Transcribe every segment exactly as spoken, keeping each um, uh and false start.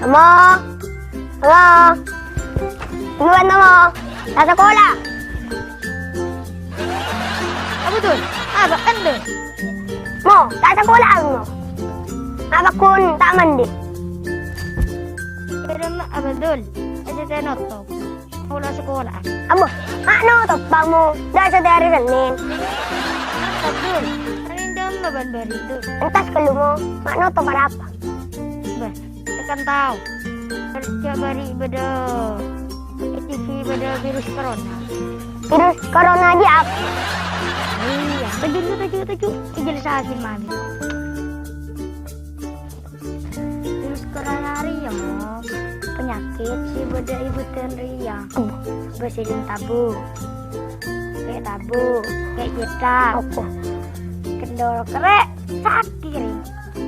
Tomo! Tomo! Buruan, Tomo! Ta' sakola! Apa, Dul? Apa, kan, Dul? Mo, ta' sakola, Mo. Apa kun ta' mandi? Kira ma-, apa, Dul? Aja saya notop. Kaulâ sakola'an. Ambo, ma' notop, Bang, mo. Dâ' satèya arè Sennèn. Mantap, Dul. Arè ndâ' bân bâri', Dul. Entas kellu, mo. Ma' notop arapa? Bâh, kan tao. Kerja bâri' bâdâ, T V bâdâ virus corona. Virus corona jiyâ apa? Iyâ, toju', toju', toju'. Ijelasasin mami. Virus corona rèya, Mo, panyakèt sè bâdâ è bâdân rèya. Bâsèlèn tabu. Kè' tabu, kè' cèthak. Apa? Kendor kerrè', sakè' rèng.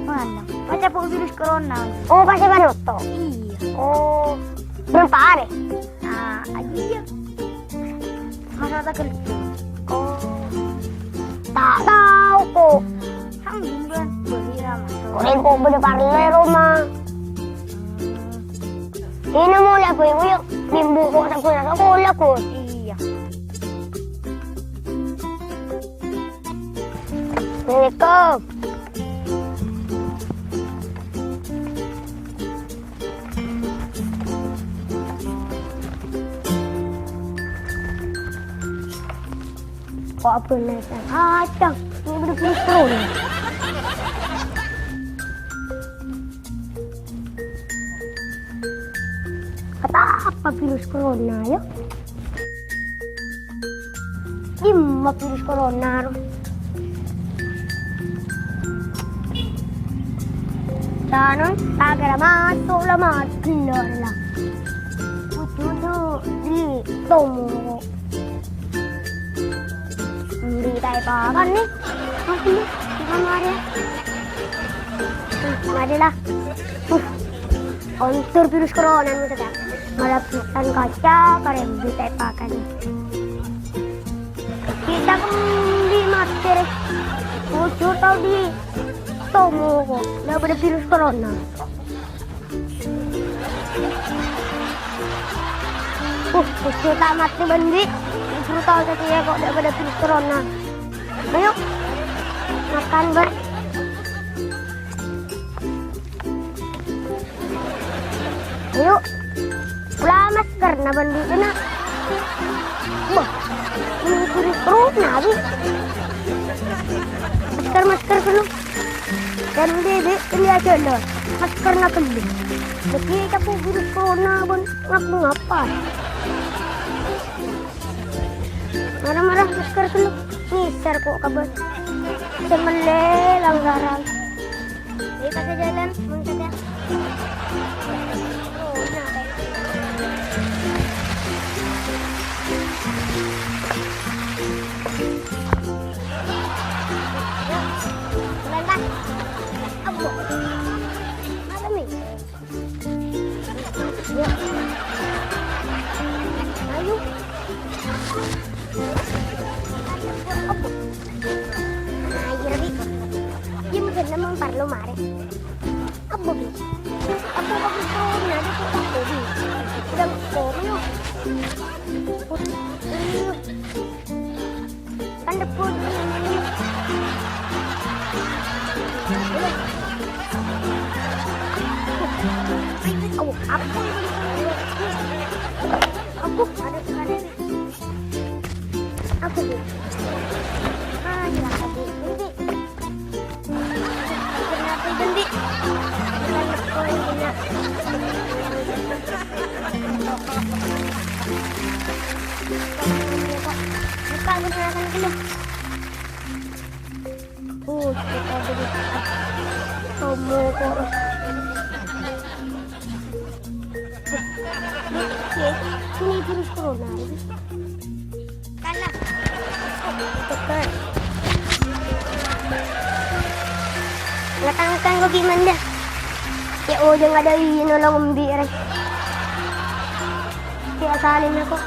Mana? Maca buku virus corona. Oh, pas èpanoto? Iyâ. Oh. Berapa hari? Nah, aja iyâ. Masa tak kerja? Oh. Ta' tao, ko'. Sambimbang, bâli ra maso'. Orèng ko' bâdâ parlè, Roma. Ini mau lihat boy, boy, bimbu ko' tak guna sakola, ko'. Iyâ. Assalamualaikum. Kok abang naik acang? Ini bener-bener corona. Kata apa virus corona, ya? Dimma virus corona, ro? Sanon, ta' kèra maso' la, mati la. Kudu di tomo. Di ta' èpakan, ni. Mati, ni. Di mana ada? Nah, mati la. Uh. Ontor virus corona, maksudnya. Malah bukan kaca, karena di ta' èpakan. Kita kembali mati, re. Bujur tao di tomo ko'. Dâ' bâdâ virus corona. Uh, bujur ta' mati bân bi'. Bujur tao satèya ko' dâ' bâdâ virus corona. Ayo. Makan, bân. Ayo, pula maskerna bân bi' kèna. Bâh, ini virus corona, bi'. Masker, masker, ghâllu. Bân bi', bi', ini aja, lho. Maskerna ghâllu. Lagi capo virus corona, bân ngaku ngapa? Mara-mara masker ghâllu. Ngisar ko' kabâr. Sè mellè langgaran. Ayo, kasih jalan, muncul ya. Oh, nah, kayak gitu. Yuk, jalan, Pak. Aduh. Mata, Mi. Yuk. Ayo. Ayo, Bi. Yuk, mungkin memang perlu mari. Apa, Bi? Apa, apa, apa, apa, apa, Bi? Udah, apa, yuk. Ayo. Kan debu ini. Oh, aku. Aku ada sekali. Aku, Bu. Ah, ya, aku. Ini, Bu. Kenapa, Bu? Bukan aku yang kena. Buka, buka, buka, buka. Oh, kita beri tomo kok. Oke, ini virus corona ini. Kalah. Cepat. Ngatangkang kok gimana dah? Ya, oh, jangan ada ini nolong embi, re. Ya, salin aku.